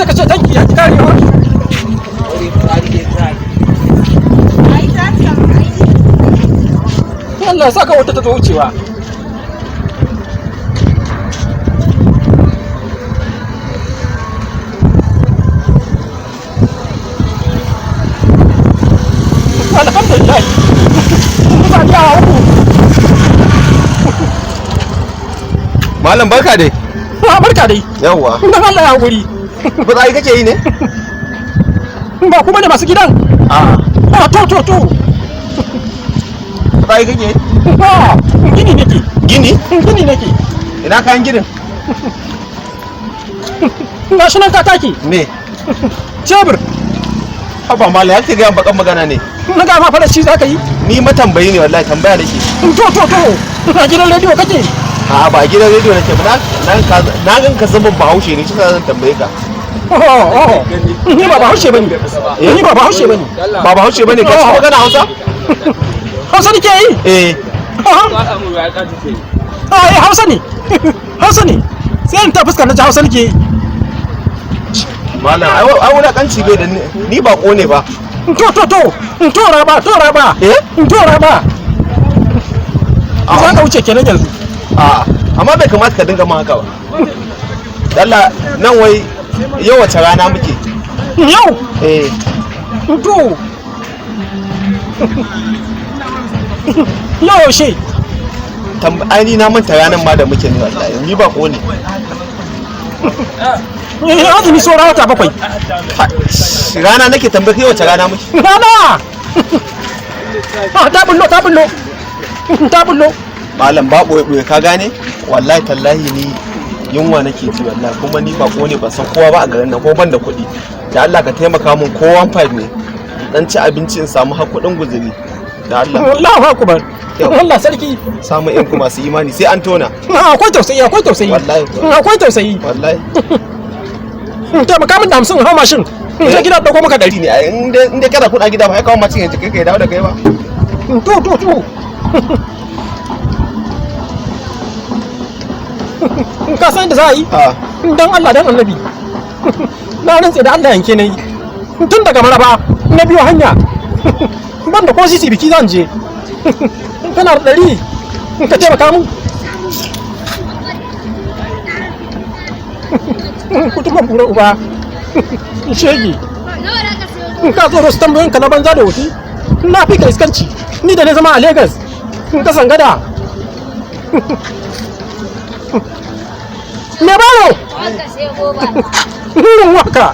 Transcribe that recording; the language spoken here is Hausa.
Sai ka ce tanki ya ki karewa. Allah ya saka wata ta zo wucewa. Alhamdulillah. Mutane awa 3. Malam, barka dai. Ah, barka dai. Yawwa. Dan Allah ya hakuri. Fitsari kake yi ne? Ba kuma ne masu gidan. A'a. Ah, to to to. Fitsari kake yi? Ah, gini nake. Gini? Gini nake. Ina kayan ginin? Ga shi nan ka taki. Me? Cebur. Haba malam, ya ke gaya bakan magana ne? Na ga ma fara shi za ka yi. Ni matambayi ne wallahi, tambaya nake. To to to. Na gidan rediyo kake? A'a, ba gidan rediyo nake ba. Na gan ka zaman Bahaushe ne, shi yasa zan tambaye ka. Oh, oh. Ni ba Bahaushe bane. Ni ba Bahaushe bane. Ba Bahaushe bane ka ci magana Hausa? Hausa nake yi. Eh. Ah, eh, Hausa ne. Hausa ne. Sai in ta fuskar na ji Hausa nake yi. Malam, ai wulakanci bai da ni bako ne ba. To to to. To raba, to raba. Eh? To raba. Za ka wuce kenan yanzu. A'a, amma bai kamata ka dinga ma haka ba. Dalla nan, wai yau wace rana muke? Yau. Eh. To. Yau yaushe? Ai ni na manta ranar ma da muke ne wallahi. Ni bako ne. Eh, azumi saura wata 7. Rana nake tambaye kai, wace rana muke? Rana! Ah, ta bullo, ta bullo. Ta bullo. Malam, ba boye boye, ka gane? Wallahi tallahi ni yunwa nake ji wallahi, kuma ni bako ne, ban san kowa ba a garin nan, ko ban da kuɗi. Da Allah ka taimaka min, ko 15 ne. Dan ci abinci in samu har kuɗin guzuri. Da Allah. Allahu akbar. Allah sarki. Samun yan masu imani sai an tona. Ah, akwai tausayi, akwai tausayi. Wallahi. Akwai tausayi. Wallahi. Taimaka min da 50 hau mashin. In je gida ɗauko maka 100. Ne ai in dai kana kuɗa gida ba ai kawo macin yanzu kai kai dawo da kai ba. To to to. Ka san da za a yi? A. Dan Allah dan Annabi. Na rantse da Allah yanke na yi. Tun daga Maraba na biyo hanya. Ban da ko sisi, biki zan je. Kana da 100 ka taimaka min. Kutuban bura uba. Shegi. Ka zo da su tambayoyin ka na banza da wofi. Na fi ka iskanci. Ni da na zama a Lagos. Ka sangada. Me baro? Waka.